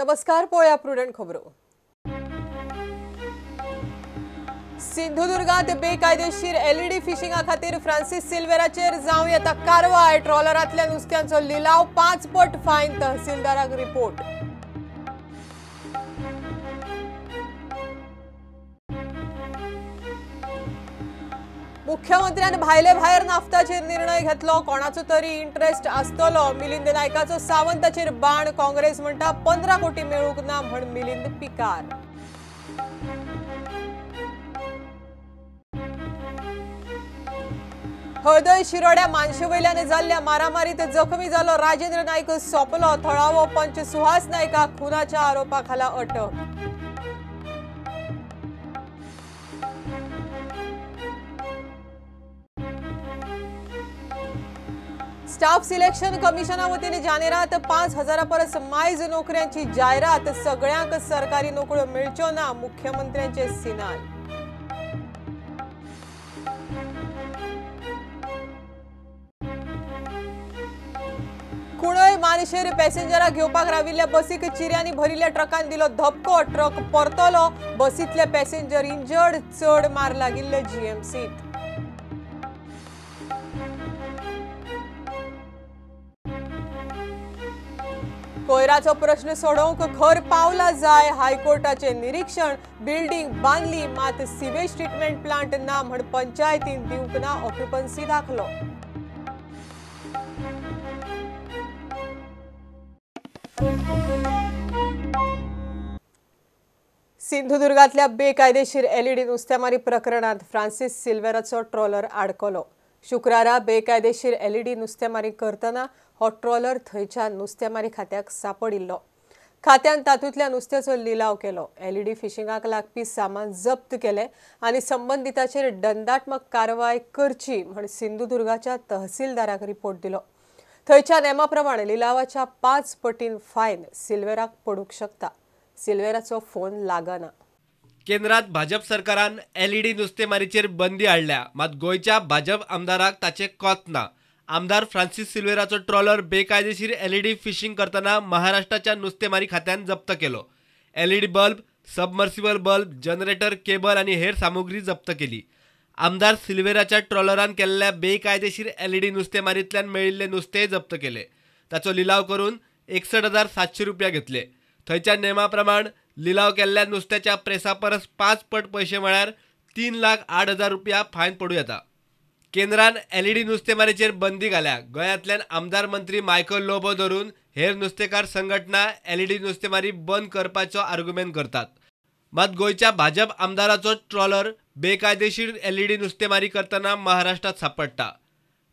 नमस्कार, पळया प्रुडंट खबरो. सिंधुदुर्गात बेकायदेशीर एलईडी फिशिंगा खातीर फ्रांसिस सिल्वेराचेर जावं येता कारवाय. ट्रॉलरांतल्या नुस्त्यांचो लिलाव, 5 पट फायन, तहसीलदाराक रिपोर्ट. मुख्यमंत्र्यान भायले भायर नाफ्ताचेर निर्णय घेतलो, कोणाचो तरी इंट्रस्ट आसतलो. मिलिंद नायकाचो सावंताचेर बाण, काँग्रेस म्हणटा 15 कोटी मेळूंक ना म्हण मिलिंद पिकार. हळदय शिरोड्या मानशेवयल्यान जाल्ल्या मारामारीत जखमी जालो राजेंद्र नायक सोंपलो. थळावो पंच सुहास नायकाक खुनाच्या आरोपा खाला अटक. स्टाफ सिलेक्शन कमिशना वतीन जानेरात 5000 परस मायज नोकऱ्यांची जायरात. सगळ्यांक सरकारी नोकऱ्यो मेळच्यो ना, मुख्यमंत्र्यांचे सिनाल. कुणय मानशेर पॅसेंजराक घेवपाक राविल्ल्या बसीक चिऱ्यांनी भरिल्ल्या ट्रकान दिलो धपको. ट्रक परतलो, बसींतले पॅसेंजर इंजर्ड, चड मार लागिल्ले जीएमसीत. कोयराचो प्रश्न सोडोवंक खर पावलां जाय, हायकोर्टाचे निरीक्षण. बिल्डिंग बांदली मात सिवेज ट्रिटमेंट प्लांट ना म्हण पंचायतीन दिवंक ना ऑक्युपन्सी दाखलो. सिंधुदुर्गातल्या बेकायदेशीर एलईडी नुस्तेमारी प्रकरणात फ्रांसिस सिल्वेराचो ट्रॉलर आडकलो. शुक्रारा बेकायदेशीर एलईडी नुस्तेमारी करतना हो ट्रॉलर थंयच्या नुस्तेमारी खात्याक सापडिल्लो. खात्यान तातूंतल्या नुस्त्याचो लिलाव केलो. एलईडी फिशिंगाक लागपी सामान जप्त केलें आनी संबंदिताचेर दंडात्मक कारवाय करची म्हण सिंधुदुर्गाच्या तहसीलदाराक रिपोर्ट दिलो. थंयच्या नेमा प्रमाण लिलावाच्या 5 पटीन फायन सिल्वेराक पडूंक शकता. सिल्वेराचो फोन लागना. केंद्रात भाजप सरकारान एलईडी नुस्तेमारीचेर बंदी हाडल्या, मात गोंयच्या भाजप आमदाराक ताचें कोत ना. आमदार फ्रांसिस सिल्वेराचो ट्रॉलर बेकायदेशीर एलईडी फिशिंग करतना महाराष्ट्राच्या नुस्तेमारी खात्यान जप्त केलो. LED bulb, submersible bulb, generator, cable आनी हेर सामुग्री जप्त केली. आमदार सिल्वेराच्या ट्रॉलरान केल्ल्या बेकायदेशीर एलईडी नुस्तेमारींतल्यान मेळिल्ले नुस्तेय जप्त केले. ताचो लिलाव करून 61,700 रुपया घेतले. थंयच्या नेमा प्रमाण लिलाव केल्ल्या नुस्त्याच्या प्रेसा परस 5 पट पयशे म्हळ्यार 3,08,000 रुपया फायन पडूं येता. केंद्रान एलईडी नुस्तेमारीचेर बंदी घाल्या. गोंयांतल्यान आमदार मंत्री मायकल लोबो धरून हेर नुस्तेकार संघटना एलईडी नुस्तेमारी बंद करपाचो आर्गुमेंट करतात. मात गोंयच्या भाजप आमदाराचो ट्रॉलर बेकायदेशीर एलईडी नुस्तेमारी करतना महाराष्ट्रात सापडटा.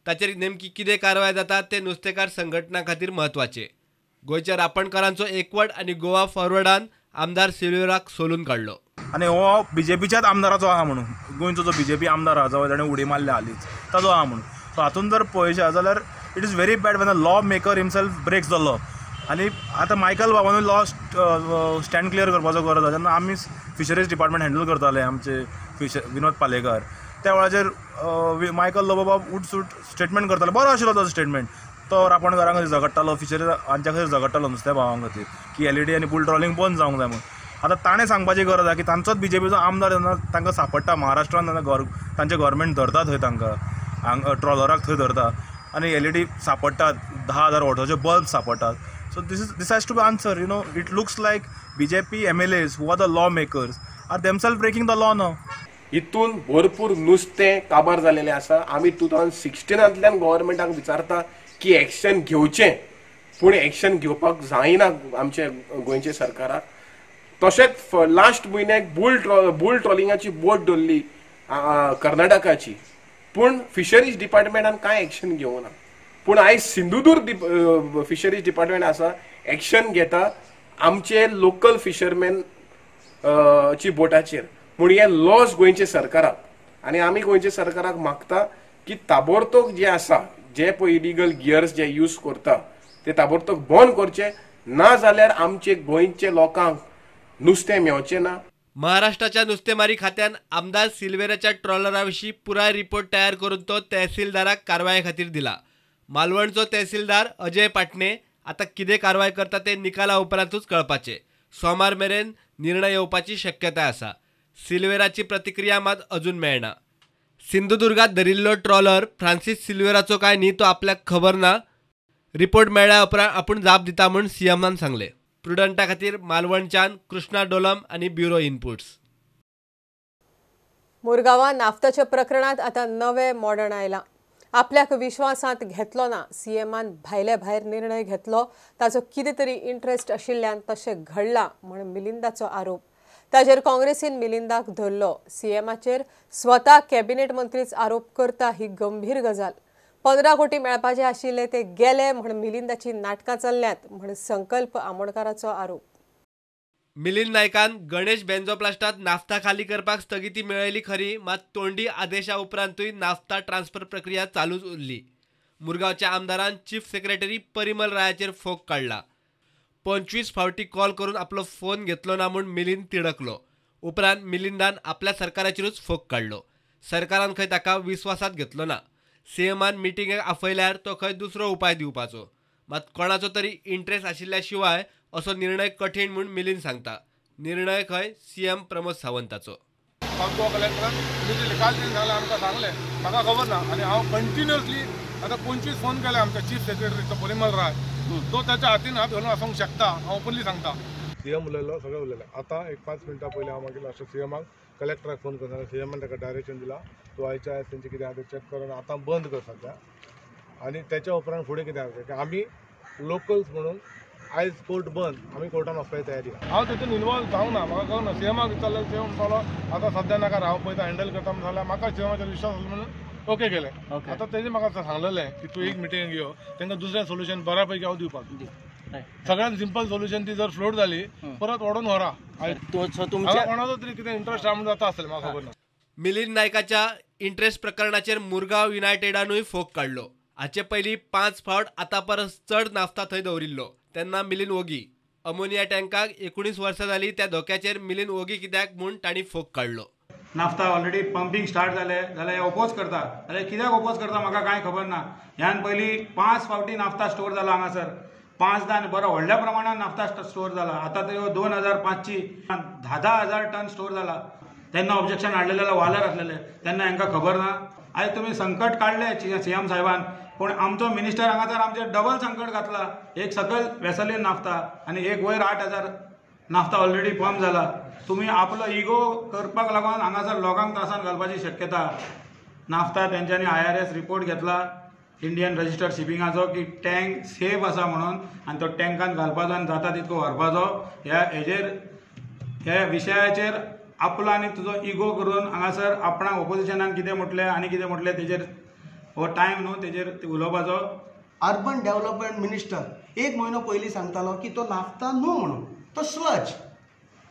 ताचेर नेमकी कितें कारवाय जाता ते नुस्तेकार संघटना खातीर म्हत्वाचें. गोंयच्या रापणकारांचो एकवट आनी गोवा फॉरवर्डान आमदार सिल्वेराक सोलून काडलो. आनी हो बीजेपीच्याच आमदाराचो आहा म्हणून, गोंयचो जो बीजेपी आमदार आहा जो ताणें उडी मारल्या हालींच ताजो आहा म्हणून. सो हातून जर पळयशा जाल्यार it is very bad when a law maker himself breaks the law. आनी आतां मायकल बाबानूय लॉ स्टँड क्लियर करपाचो गरज आसा. जेन्ना आमी फिशरीज डिपार्टमेंट हँडल करताले आमचे विनोद पालेकार, त्या वेळाचेर मायकल लोबो बाब उटसूट स्टेटमेंट करताले. बरो आशिल्लो ताजो स्टेटमेंट. तो रापणकारां खातीर झगडटालो, फिशरीज हांच्या खातीर झगडटालो, नुस्त्या भावां खातीर की एलईडी आनी बुल ट्रॉलिंग बंद जावंक जाय म्हणून. आतां ताणें सांगपाची गरज आसा की तांचोच बीजेपीचो आमदार जेन्ना तांकां सापडटा महाराष्ट्रान, तेन्ना तांचें गव्हर्मेंट धरता थंय तांकां हांगा ट्रॉलराक थंय धरता आनी एलईडी सापडटात, 10,000 वॉटाचे बल्ब सापडटात. So this has to be answer. You know, it looks like BJP MLAs who are the law makers are themselves breaking the law now. हितून भरपूर नुस्तें काबार जालेलें आसा. आमी 2016 गव्हर्मेंटाक विचारता की एक्शन घेवचें, पूण एक्शन घेवपाक जायना आमचे गोंयचे सरकाराक. तशेंच लास्ट म्हयन्याक बुल ट्रॉलिंगाची बोट धरली कर्नाटकाची, पूण फिशरीज डिपार्टमेंटान कांय एक्शन घेवना. पूण आयज सिंधुदुर्ग फिशरीज डिपार्टमेंट आसा, एक्शन घेता आमचे लोकल फिशरमॅन ची बोटाचेर. म्हूण हें लॉस गोंयचे सरकाराक. आनी आमी गोंयचे सरकाराक मागता की ताबडतोब जे आसा, जे पळय इलिगल गियर्स जे यूज करता ते ताबडतोब बंद करचे, ना जाल्यार आमचे गोंयचे लोकांक नुस्तें मेळचें ना. महाराष्ट्राच्या नुस्तेमारी खात्यान आमदार सिल्वेराच्या ट्रॉलरा विशीं पुराय रिपोर्ट तयार करून तो तहसीलदाराक कारवाये खातीर दिला. मालवणचो तहसीलदार अजय पाटणे आतां कितें कारवाय करता ते निकाला उपरांतूच कळपाचें. सोमार मेरेन निर्णय येवपाची शक्यताय आसा. सिल्वेराची प्रतिक्रिया मात अजून मेळना. सिंधुदुर्गात धरिल्लो ट्रॉलर फ्रांसीस सिल्वेराचो काय न्ही तो आपल्याक खबर ना. रिपोर्ट मेळ्ळ्या उपरांत आपूण जाप दिता म्हूण सीएमान सांगलें. प्रुडंटा खातीर मालवणच्यान कृष्णा डोलम आनी ब्युरो इनपुट्स. मुरगांवां नाफ्ताच्या प्रकरणांत आतां नवे मॉडर्न आयलां. आपल्याक विश्वासांत घेतलो ना, सीएमान भायले भायर निर्णय घेतलो, ताचो कितें तरी इंट्रस्ट आशिल्ल्यान तशें घडलां म्हूण मिलिंदाचो आरोप. ताचेर काँग्रेसीन मिलिंदाक धरलो. सीएमाचेर स्वता कॅबिनेट मंत्रीच आरोप करता ही गंभीर गजाल. 15 कोटी मेळपाचे आशिल्ले ते गेले म्हूण मिलिंदाची नाटकां चल्ल्यांत म्हूण संकल्प आमोणकाराचो आरोप. मिलिंद नायकान गणेश बेंजोप्लास्टात नाफ्ता खाली करपाक स्थगिती मेळयली खरी, मात तोंडी आदेशा उपरांतूय नाफ्ता ट्रान्सफर प्रक्रिया चालूच उरली. मुरगांवच्या आमदारान चीफ सेक्रेटरी परिमल रायाचेर फोग काडला. 25 फावटी कॉल करून आपलो फोन घेतलो ना म्हूण मिलिंद तिडकलो. उपरांत मिलिंदान आपल्या सरकाराचेरूच फोग काडलो. सरकारान खंय ताका विस्वासात घेतलो ना. सीएमान मिटिंगेक आपयल्यार तो खंय दुसरो उपाय दिवपाचो, मात कोणाचो तरी इंट्रस्ट आशिल्ल्या शिवाय असो निर्णय कठीण म्हूण मिलिंद सांगता. निर्णय खंय सीएम प्रमोद सावंताचो. गोवा कलेक्टरान तुमी निकाल दिवन आमकां सांगलें, म्हाका खबर ना. आनी हांव कंटिन्युअसली आतां 25 फोन केले आमच्या चीफ सेक्रेटरी तो परिमल राय, तो ताच्या हातीन हात घालून आसूंक शकता, हांव ओपनली सांगता. सीएम उलयलो, सगळें उलयलें. आतां एक 5 मिनटां पयलीं हांव मागीर लास्ट सीएमाक कलेक्टराक फोन करून सांगलें. सीएमान ताका डायरेक्शन दिलां, तूं आयच्या आयज तेंचें कितें आहा तें चॅक करून आतां बंद कर सद्या, आनी तेच्या उपरांत फुडें कितें आहा तें आमी लोकल्स म्हणून आयज कोर्ट बंद, आमी कोर्टान वचपाची तयारी. हांव तितून इनवॉल्व जावंक ना, म्हाका कळना. सीएमाक विचारलें, सीएम म्हणटालो आतां सद्या नाका, हांव पळयता हँडल करता म्हणून सांगलें. म्हाका सीएमाचेर विश्वास आसलो म्हणून ओके केलें. आतां तेणी म्हाका सांगलेलें की तूं एक मिटींग घेव, तांकां दुसरें सोल्युशन बऱ्या पैकी हांव दिवपाक. सगळ्यात सिंपल सोल्युशन ती जर फ्लोट जाली परत ओडून व्हरा. कोणाचो तरी कितें इंट्रस्ट आहा म्हणून जाता आसतलें, म्हाका खबर ना. मिलिंद नायकाच्या इंट्रस्ट प्रकरणाचेर मुरगांव युनायटेडानूय फोग काडलो. हाचे पयलीं 5 फावट आतां परस चड नाफ्ता थंय दवरिल्लो तेन्ना मिलिंद ओगी. अमोनिया टँकाक 19 वर्सां जाली त्या धोक्याचेर मिलिंद ओगी कित्याक म्हूण तांणी फोग काडलो. नाफ्ता ऑलरेडी पंपींग स्टार्ट जालें जाल्यार ओपोज करता, जाल्यार कित्याक ओपोज करता म्हाका कांय खबर ना. ह्यान पयलीं 5 फावटी नाफ्ता स्टोर जाला हांगासर, 5दा आनी बरो व्हडल्या प्रमाणान नाफ्ता स्टोर जाला. आतां त्यो 2005ची 10,000 टन स्टोर जाला. तेन्ना ऑब्जेक्शन हाडलेलें जाल्यार वालर आसलेले, तेन्ना हांकां खबर ना. आयज तुमी संकट काडलें सीएम साहेबान, पूण आमचो मिनिस्टर हांगासर आमचेर डबल संकट घातला. एक सकयल वेसलीन नाफ्ता आनी एक वयर 8,000 नाफ्ता ऑलरेडी पंप जाला. तुमी आपलो इगो करपाक लागून हांगासर लोकांक त्रासान घालपाची शक्यता. नाफ्ता तेंच्यांनी IRS report घेतला इंडियन रजिस्टर्ड शिपिंगाचो की टँक सेफ आसा म्हणून, आनी तो टँकान घालपाचो आनी जाता तितको व्हरपाचो. ह्या हेजेर ह्या विशयाचेर आपलो आनी तुजो इगो करून हांगासर आपणाक ओपोजिशनान कितें म्हटलें आनी कितें म्हटलें तेजेर हो टायम न्हू तेजेर उलोवपाचो. अर्बन डेव्हलपमेंट मिनिस्टर एक म्हयनो पयलीं सांगतालो की तो नाफ्ता न्हू म्हणून, तो स्लज.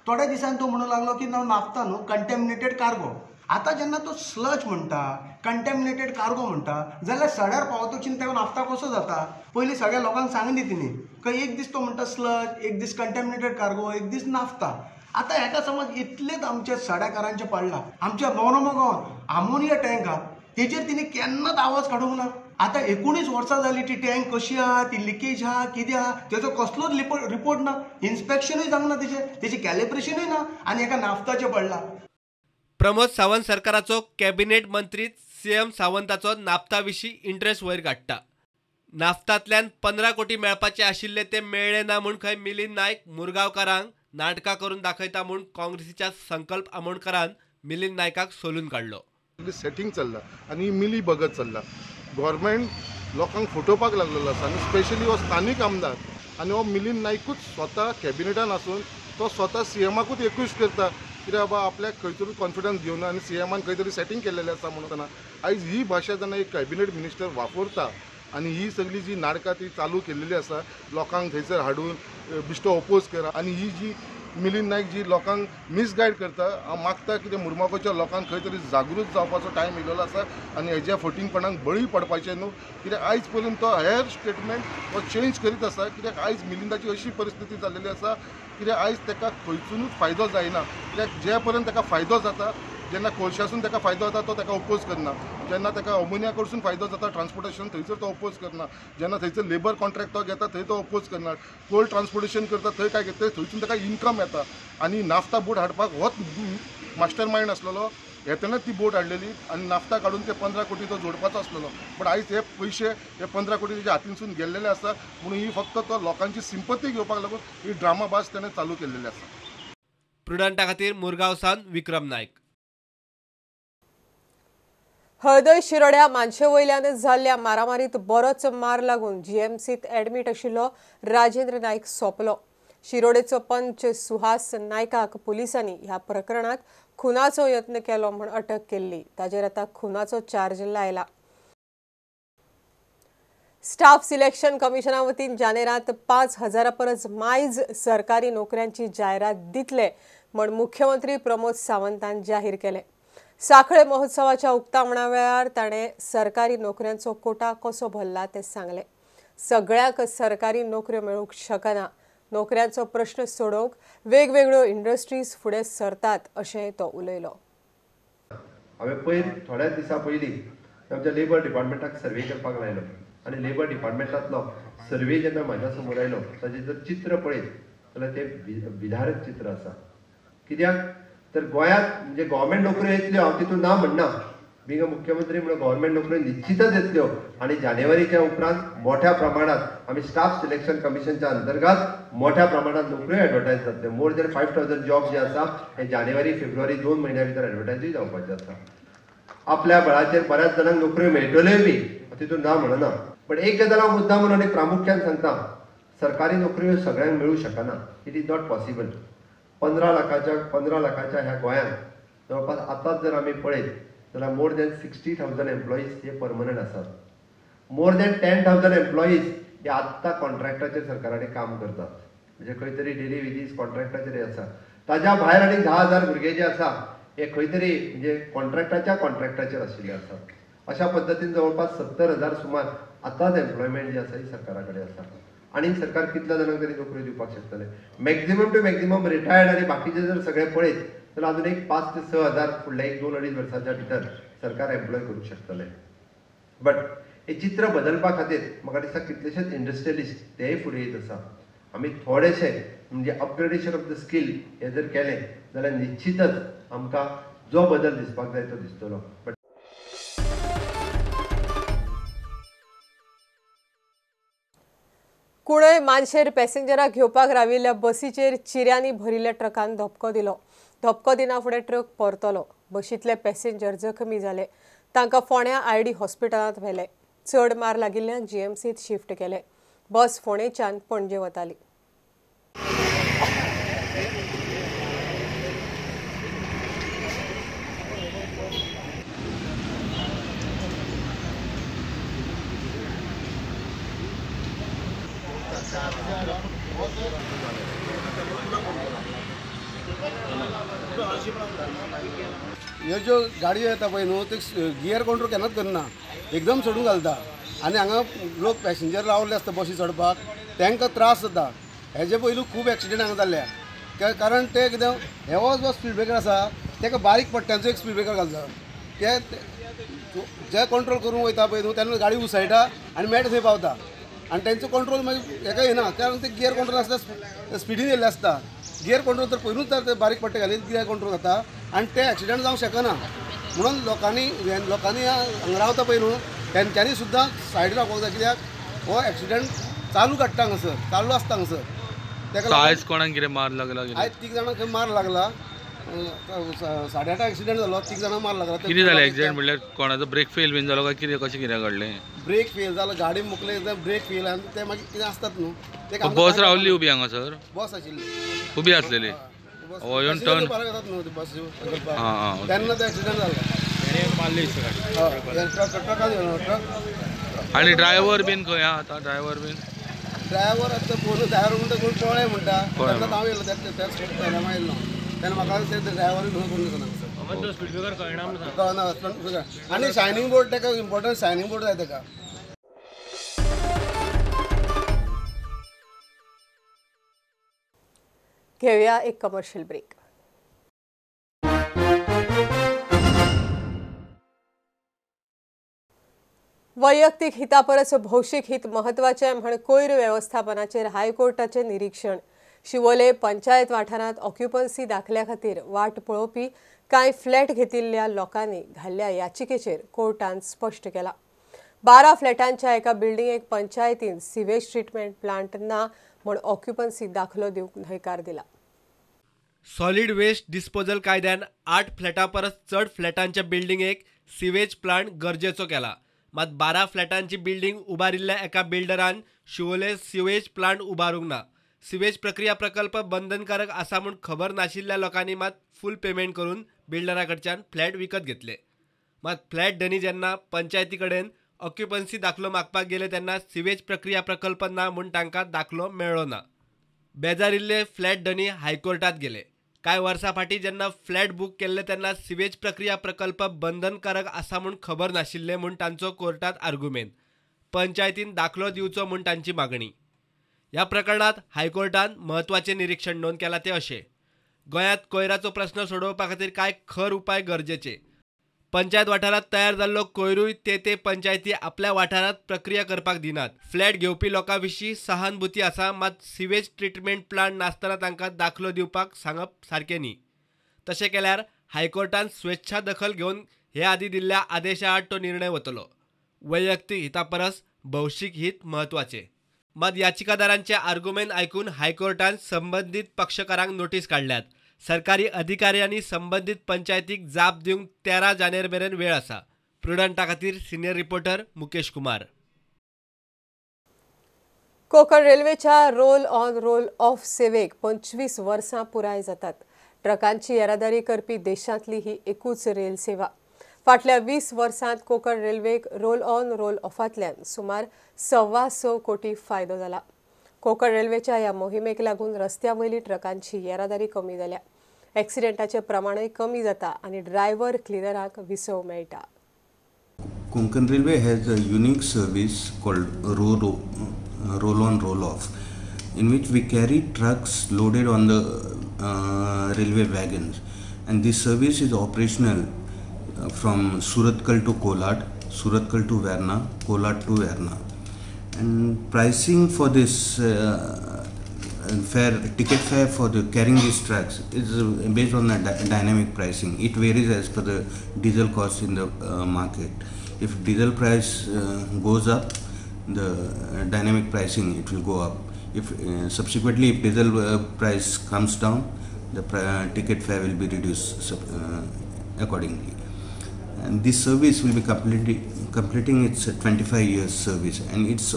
थोड्या दिसान तो म्हणूंक लागलो की नाफ्ता न्हू, कंटेमिनेटेड कार्गो. आतां जेन्ना तो स्लज म्हणटा, कंटेमिनेटेड कार्गो म्हणटा, जाल्यार सड्यार पावतकीर तेका नाफ्ता कसो जाता? पयलीं सगळ्या लोकांक सांगली तिणी खंय एक दीस तो म्हणटा स्लज, एक दीस कंटेमिनेटेड कार्गो, एक दीस नाफ्ता. आतां हेका समज इतलेंच आमच्या सड्याकारांचें पडलां. आमच्या मोरोमो गांवांत आमोनिया टँक आहा, तेजेर तिणी केन्नाच आवाज काडूंक ना. आतां 19 वर्सां जालीं ती टँक कशी आहा, ती लिकेज आहा, कितें आहा, तेजो कसलोच रिपोर्ट ना, इन्स्पेक्शनूय जावंक ना तेजें, तेजें कॅलिब्रेशनूय ना, आनी एका नाफ्ताचें पडलां. प्रमोद सावंत सरकाराचो कॅबिनेट मंत्री सीएम सावंताचो नाफ्ता विशीं इंट्रस्ट वयर काडटा. नाफ्तांतल्यान 15 कोटी मेळपाचे आशिल्ले ते मेळ्ळे ना म्हूण खंय मिलिंद नायक मुरगांवकारांक नाटकां करून दाखयता म्हूण काँग्रेसीच्या संकल्प आमोणकारान मिलिंद नायकाक सोलून काडलो. सेटिंग चल्ला आनी मिली बगत चल्ला. गव्हर्मेंट लोकांक फटोवपाक लागलेलो आसा आनी स्पेशली हो स्थानीक आमदार आनी हो मिलिंद नायकूच स्वता कॅबिनेटान आसून तो स्वता सीएमाकूच एक्यूज करता कित्याक बाबा आपल्याक खंय तरी कॉन्फिडन्स घेवन आनी सीएमान खंय तरी सेटिंग केल्लेलें आसा म्हणून. आयज ही भाशा जेन्ना एक कॅबिनेट मिनिस्टर वापरता आनी ही सगळी जी नाटकां ती चालू केल्लेली आसा लोकांक थंयसर हाडून बिश्टो ओपोज करा आनी ही जी मिलिंद नायक जी लोकांक मिसगायड करता, हांव मागता की ते मुरमागांवच्या लोकांक खंय तरी जागृत जावपाचो टायम येयलेलो आसा आनी हेज्या फटींगपणाक बळी पडपाचें न्हू. कित्याक आयज पर्यंत तो हेर स्टेटमेंट हो चेंज करीत आसा. कित्याक आयज मिलिंदाची अशी परिस्थिती जाल्लेली आसा कित्याक आयज ताका खंयसुनूच फायदो जायना. कित्याक जे पर्यंत ताका फायदो जाता जेन्ना कोळशासून ताका फायदो जाता तो ताका ओपोज करना, जेन्ना ताका अमोनिया कडसून फायदो जाता ट्रान्सपोर्टेशन थंयसर तो ओपोज करना, जेन्ना थंयसर लेबर कॉन्ट्रॅक्ट तो घेता थंय तो ओपोज करना, कोल ट्रान्सपोर्टेशन करता थंय काय घेता थंयसून ताका इन्कम येता. आनी नाफ्ता बोट हाडपाक होच मास्टर मायंड आसलेलो, येतना ती बोट हाडलेली आनी नाफ्ता काडून ते 15 कोटी तो जोडपाचो आसलेलो. बट आयज हे पयशे हे 15 कोटी तेच्या हातीनसून गेल्लेले आसा म्हणून ही फक्त तो लोकांची सिंपती घेवपाक लागून ही ड्रामाबाज तेणें चालू केल्लेली आसा. प्रुडंटा खातीर मुरगांव सावन विक्रम नायक. हळदय शिरोड्या मानशे वयल्यान जाल्ल्या मारामारीत बरोच मार लागून जीएमसीत एडमीट आशिल्लो राजेंद्र नायक सोंपलो. शिरोडेचो पंच सुहास नायकाक पुलिसांनी ह्या प्रकरणात खुनाचो यत्न केलो म्हूण अटक केल्ली. ताजेर आतां खुनाचो चार्ज लायला. स्टाफ सिलेक्शन कमिशना वतीन जानेरात 5,000 परस मायज सरकारी नोकऱ्यांची जायरात दितले म्हूण मुख्यमंत्री प्रमोद सावंतान जाहीर केलें. साखळे महोत्सवाच्या उक्तावणा वेळार ताणें सरकारी नोकऱ्यांचो कोटा कसो भरला तें सांगलें. सगळ्यांक सरकारी नोकऱ्यो मेळूंक शकना, नोकऱ्यांचो प्रश्न सोडोवंक वेगवेगळ्यो इंडस्ट्रीज फुडें सरतात अशें तो उलयलो. हांवें पयर थोड्याच दिसां पयलीं आमच्या लेबर डिपार्टमेंटाक सर्वे करपाक लायलो आनी लेबर डिपार्टमेंटांतलो सर्वे जेन्ना म्हाज्या समोर आयलो ताजें जर चित्र पळयत जाल्यार तें विधारक चित्र आसा. कित्याक तर गोंयांत म्हणजे गव्हर्मेंट नोकऱ्यो येतल्यो हांव तितून ना म्हणना, बिंग मुख्यमंत्री म्हणून गव्हर्मेंट नोकऱ्यो निश्चितच येतल्यो आनी जानेवारीच्या उपरांत मोठ्या प्रमाणात आमी स्टाफ सिलेक्शन कमिशनच्या अंतर्गत मोठ्या प्रमाणात नोकऱ्यो एडवर्टायज जातल्यो. मोर दॅन 5,000 जॉब जे आसा हे जानेवारी फेब्रुवारी 2 म्हयन्या भितर एडवर्टायजूय जावपाचे आसा. आपल्या बळाचेर बऱ्याच जाणांक नोकऱ्यो मेळटल्योय बी तितून ना म्हणना, बट एक गजाल हांव मुद्दाम म्हणून आनी प्रामुख्यान सांगता, सरकारी नोकऱ्यो सगळ्यांक मेळूं शकना, it is not possible. 15 लाखाच्या ह्या गोंयांत जवळपास आतांच जर आमी पळयत जाल्यार मोर दॅन 60,000 एम्प्लॉईज हे परमनंट आसात. मोर दॅन 10,000 एम्प्लॉईज हे आत्तां कॉन्ट्रॅक्टाचेर सरकारा कडेन काम करतात, म्हणजे खंय तरी डेली वेजीस कॉन्ट्रॅक्टाचेर आसा. ताज्या भायर आनी 10,000 भुरगे जे आसा हे खंय तरी म्हणजे कॉन्ट्रॅक्टाचेर आशिल्ले आसात. अशा पद्दतीन जवळपास 70,000 सुमार आतांच एम्प्लॉयमेंट जी आसा ही सरकारा कडेन आसा. आनी सरकार कितल्या जाणांक तरी नोकऱ्यो दिवपाक शकतले. मॅक्झिमम टू मॅक्झिमम रिटायर्ड आनी बाकीचे जर सगळे पळयत जाल्यार अजून एक 5 ते 6 हजार फुडल्या 1-2-2.5 वर्साच्या भितर सरकार एम्प्लॉय करूंक शकतले. बट हे चित्र बदलपा खातीर म्हाका दिसता कितलेशेच इंडस्ट्रियलिस्ट तेय फुडें येत आसा. आमी थोडेशे म्हणजे अपग्रेडेशन ऑफ the skill हे जर केलें जाल्यार निश्चितच आमकां जो बदल दिसपाक जाय तो दिसतलो. बट कुणय मानशेर पॅसेंजराक घेवपाक राविल्ल्या बसीचेर चिऱ्यांनी भरिल्ल्या ट्रकान धपको दिलो. धपको दिना फुडें ट्रक परतलो. बशींतले पॅसेंजर जखमी जाले. तांकां फोंड्या आयडी हॉस्पिटलांत व्हेले. चड मार लागिल्ल्यांक जीएमसीत शिफ्ट केले. बस फोंडेच्यान पणजे वताली. ह्यो ज्यो गाडयो येता पळय न्हू ते गियर कंट्रोल केन्नाच करना, एकदम सोडून घालता आनी हांगा लोक पॅसेंजर रावल्ले आसता बसी चडपाक, तांकां त्रास जाता. हेजे पयलू खूब एक्सिडंट हांगा जाल्ले, कारण ते कितें हो जो स्पीड ब्रेकर आसा ताका बारीक पट्ट्यांचो एक स्पीड ब्रेकर घालता, ते जे कंट्रोल करूंक वयता पळय न्हू तेन्ना गाडी उसळटा आनी मेट थंय पावता आनी तेंचो कंट्रोल मागीर हेका येना, कारण ते गियर कंट्रोल आसता स्पिडीन येयल्ले आसता. गियर कंट्रोल तर पयलूच तर ते बारीक पट्टे घालीत गियर कंट्रोल जाता आनी ते एक्सिडंट जावंक शकना. म्हणून लोकांनी हांगा रावता पळय न्हू तेंच्यांनी सुद्दां सायड रावपाक जाय, कित्याक हो एक्सिडंट चालू काडटा हांगासर, चालू आसता हांगासर. ताका आयज कोणाक कितें मार लागला? आयज 3 जाणांक खंय मार लागला. 8:30 एक्सिडंट जालो, 3 जाणांक मार लागला. कितें जालें एक्सिडंट म्हणल्यार कोणाचो ब्रेक फेल बीन जालो काय कितें, कशें कितें घडलें? ब्रेक फेल जालो, गाडी मुकले ब्रेक फेल आनी ते मागीर कितें आसतात न्हू. बस रावली उबी हांगासर, बस आशिल्ली उबी आसलेली, तेन्ना तो एक्सिडंट जालो. आनी ड्रायव्हर बीन खंय आहा आतां? ड्रायव्हर बीन ड्रायव्हर आतां कोण ड्रायव्हर म्हणटा कोण पळय म्हणटा, तेन्ना हांव येयलो तेन्ना येयलो तेन्ना म्हाका ते ड्रायव्हर कोण दिसना. आनी शायनींग बोर्ड ताका इम्पॉर्टंट, शायनींग बोर्ड जाय ताका. घेऊया एक कमर्शियल ब्रेक. वैयक्तीक हिता परस भौशीक हित म्हत्वाचें म्हण कोयर वेवस्थापनाचेर हायकोर्टाचें निरीक्षण. शिवोले पंचायत वाठारांत ऑक्युपन्सी दाखल्या खातीर वाट पळोवपी कांय फ्लॅट घेतिल्ल्या लोकांनी घाल्ल्या याचिकेचेर कोर्टान स्पश्ट केला. 12 फ्लॅटांच्या एका बिल्डिंगेक पंचायतीन सिवेज ट्रिटमेंट प्लांट ना म्हण ऑक्युपन्सी दाखलो दिवंक न्हयकार दिला. सॉलिड वेस्ट डिस्पोजल कायद्यान 8 फ्लॅटां परस चड फ्लॅटांच्या बिल्डिंगेक सिवेज प्लांट गरजेचो केला. मात 12 फ्लॅटांची बिल्डिंग उबारिल्ल्या एका बिल्डरान शिवोले सिवेज प्लांट उबारूंक ना. सिवेज प्रक्रिया प्रकल्प बंधनकारक आसा म्हूण खबर नाशिल्ल्या लोकांनी मात फूल पेमेंट करून बिल्डरा कडच्यान फ्लॅट विकत घेतले. मात फ्लॅट धनी जेन्ना पंचायती कडेन ऑक्युपन्सी दाखलो मागपाक गेले तेन्ना सिवेज प्रक्रिया प्रकल्प ना म्हूण तांकां दाखलो मेळ्ळो ना. बेजारिल्ले फ्लॅट धनी हायकोर्टात गेले. कांय वर्सां फाटीं जेन्ना फ्लॅट बूक केल्ले तेन्ना सिवेज प्रक्रिया प्रकल्प बंधनकारक आसा म्हूण खबर नाशिल्लें म्हूण तांचो कोर्टात आर्गुमेंत. पंचायतीन दाखलो दिवचो म्हूण तांची मागणी. ह्या प्रकरणात हायकोर्टान म्हत्वाचें निरीक्षण नोंद केलां तें अशें: गोंयांत कोयराचो प्रस्न सोडोवपा खातीर कांय खर उपाय गरजेचे. पंचायत वाठारांत तयार जाल्लो कोयरूय ते ते पंचायती आपल्या वाठारांत प्रक्रिया करपाक दिनात. फ्लॅट घेवपी लोकां विशीं सहानुभूती आसा, मात सिवेज ट्रिटमेंट प्लांट नासतना तांकां दाखलो दिवपाक सांगप सारकें न्ही. तशें केल्यार हायकोर्टान स्वेच्छा दखल घेवन हे आदीं दिल्ल्या आदेशा आड तो निर्णय वतलो. वैयक्तीक हिता परस भौशीक हित म्हत्वाचें. मात याचिकादारांचे आर्गुमेंत आयकून हायकोर्टान संबंदीत पक्षकारांक नोटीस काडल्यात. सरकारी अधिकाऱ्यांनी संबंदीत पंचायतीक जाप दिवंक 13 जानेर मेरेन वेळ आसा. प्रुडंटा खातीर सिनियर रिपोर्टर मुकेश कुमार. कोकण रेल्वेच्या रोल ऑन रोल ऑफ सेवेक 25 वर्सां पुराय जातात. ट्रकांची येरादारी करपी देशांतली ही एकूच रेल सेवा. फाटल्या 20 वर्सांत कोकण रेल्वेक रोल ऑन रोल ऑफांतल्यान सुमार 1.25 कोटी फायदो जाला. कोकण रेल्वेच्या ह्या मोहिमेक लागून रस्त्या वयली ट्रकांची येरादारी कमी जाल्या. एक्सिडेंटाचें प्रमाणय कमी जाता आनी ड्रायव्हर क्लिनराक विसव मेळटा. Konkan Railway has a unique service called roll on roll off, in which we carry trucks loaded on the railway wagons, and this service is operational from Surathkal to Kolad, Surathkal to Verna, Kolad to Verna. And pricing for this ticket fare for the carrying these trucks is based on the dynamic pricing. It varies as per the diesel cost in the market. If diesel price goes up, the dynamic pricing it will go up. If subsequently if diesel price comes down, the ticket fare will be reduced accordingly. And this service will be completing its 25 years service, and it's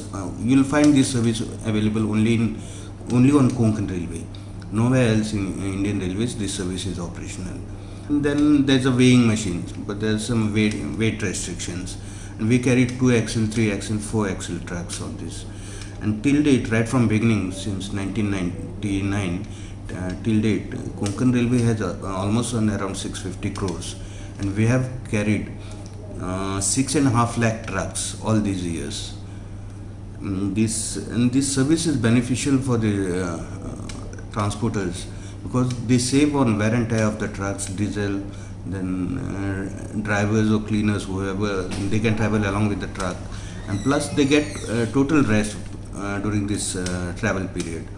you'll find this service available only on Konkan Railway. Nowhere else in Indian Railways this service is operational. And then there's a weighing machine, but there's some weight restrictions, and we carry 2 axle, 3 axle, 4 axle trucks on this. And till date, right from beginning since 1999 till date, Konkan Railway has almost on around 650 crores. And we have carried 6.5 lakh trucks all these years. This service is beneficial for the transporters because they save on wear and tear of the trucks, diesel, then drivers or cleaners, whoever, they can travel along with the truck, and plus they get total rest during this travel period.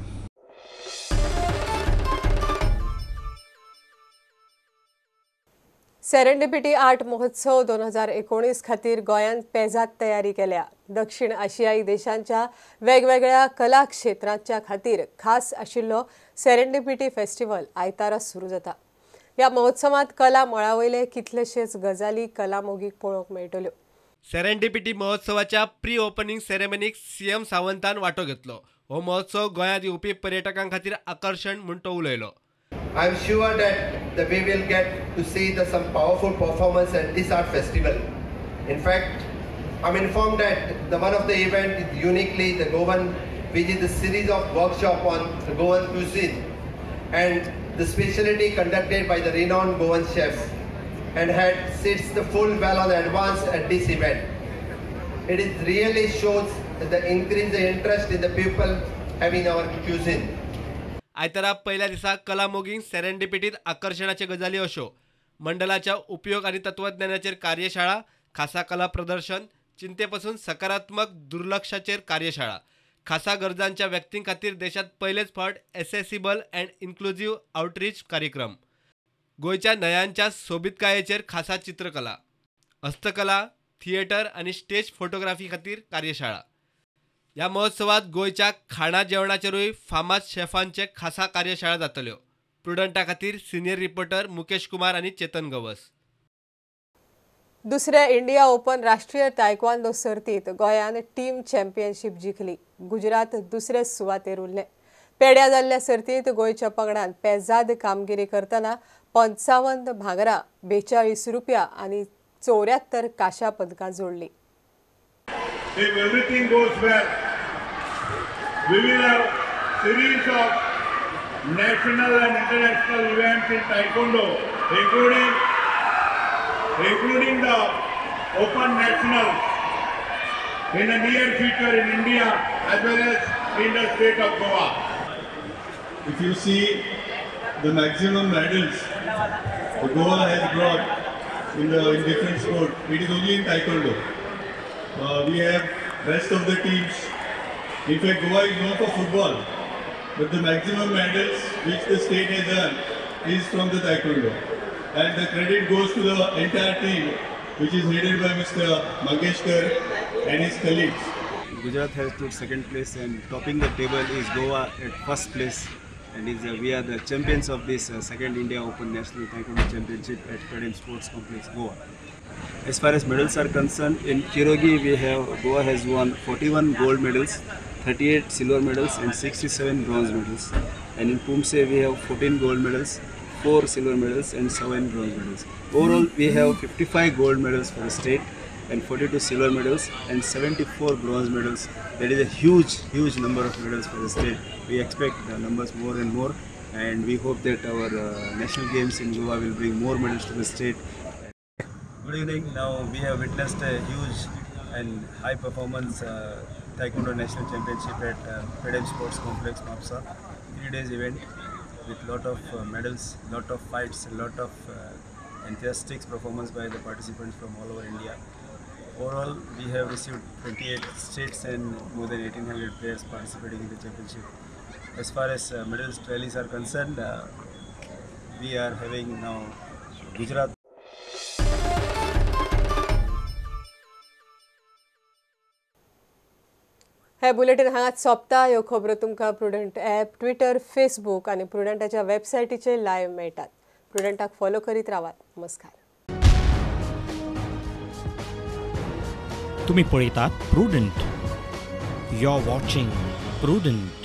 Serendipity art महोत्सव 2019 खातीर गोंयांत पेजात तयारी केल्या. दक्षिण आशियाई देशांच्या वेगवेगळ्या कला क्षेत्रांच्या खातीर खास आशिल्लो सेरेंडिपिटी फेस्टिवल आयतारा सुरू जाता. ह्या महोत्सवांत कला मळा वयले कितलेशेच गजाली कलामोगीक पळोवंक मेळटल्यो. सेरेंडिपिटी महोत्सवाच्या प्री ओपनिंग सेरेमनीक सीएम सावंतान वांटो घेतलो. हो महोत्सव गोंयांत येवपी पर्यटकां खातीर आकर्शण म्हूण तो उलयलो. I am sure that we will get to see some powerful performance at this art festival. In fact, I am informed that the one of the event is uniquely the Goan, which is the series of workshop on the Goan cuisine and the specialty conducted by the renowned Goan chef, and had sits the full well on advance at this event. It is really shows the increase the interest in the people having our cuisine. आयतारा पहिल्या दिसा कलामोगींक सेरेंडिपिटीत आकर्शणाचे गजाली अश्यो मंडलाच्या उपयोग आनी तत्वज्ञानाचेर कार्यशाळा, खासा कला प्रदर्शन, चिंतेपसून सकारात्मक दुर्लक्षाचेर कार्यशाळा. खासा गरजांच्या व्यक्तीं खातीर देशांत पयलेच फावट एसेसिबल अँड इन्क्लुझिव्ह आउटरीच कार्यक्रम. गोंयच्या न्हंयांच्या सोबीतकायेचेर खासा चित्रकला, हस्तकला, थिएटर आनी स्टेज फोटोग्राफी खातीर कार्यशाळा. ह्या महोत्सवात गोंयच्या खाणा जेवणाचेरूय फामाद शेफांचे खासा कार्यशाळा जातल्यो. प्रुडंटा खातीर सिनियर रिपोर्टर मुकेश कुमार आनी चेतन गवस. दुसऱ्या इंडिया ओपन राष्ट्रीय तायक्वांदो सर्तीत गोंयान टीम चॅम्पियनशीप जिखली. गुजरात दुसरे सुवातेर उरले. पेड्या जाल्ल्या सर्तींत गोंयच्या पंगडान पेजाद कामगिरी करतना 55 भांगरा, 42 रुपया आनी 74 कांश्या पदकां जोडली. If everything goes well, we will have series of national and international events in Taekwondo, including the Open Nationals in the near future in India as well as in the state of Goa. If you see the maximum medals Goa has brought in different sport, it is only in Taekwondo. We have rest of the teams. In fact, Goa is known for football, but the maximum medals which the state has earned is from the Taekwondo. And the credit goes to the entire team, which is headed by Mr. Mangeshkar and his colleagues. Gujarat has took second place, and topping the table is Goa at first place. And we are the champions of this second India Open National Taekwondo Championship at Pedim Sports Complex, Goa. As far as medals are concerned, in Kirogi we have Goa has won 41 gold medals, 38 silver medals and 67 bronze medals. And in Pumse we have 14 gold medals, 4 silver medals and 7 bronze medals. Overall we have 55 gold medals for the state and 42 silver medals and 74 bronze medals. That is a huge, huge number of medals for the state. We expect the numbers more and more, and we hope that our national games in Goa will bring more medals to the state. Good evening. Now we have witnessed a huge and high performance Taekwondo National Championship at Pedim Sports Complex, Mapsa. 3 days event with lot of medals, lot of fights, lot of enthusiastic performance by the participants from all over India. Overall, we have received 28 states and more than 1800 players participating in the championship. As far as medals tallies are concerned, we are having now Gujarat. हे bulletin हांगाच सोंपता. ह्यो खबरो तुमकां prudent app, Twitter, Facebook आनी प्रुडंटाच्या वेबसायटीचेर live मेळटात. प्रुडंटाक follow करीत रावात. नमस्कार. तुम्ही पळयतात Prudent. You are watching Prudent.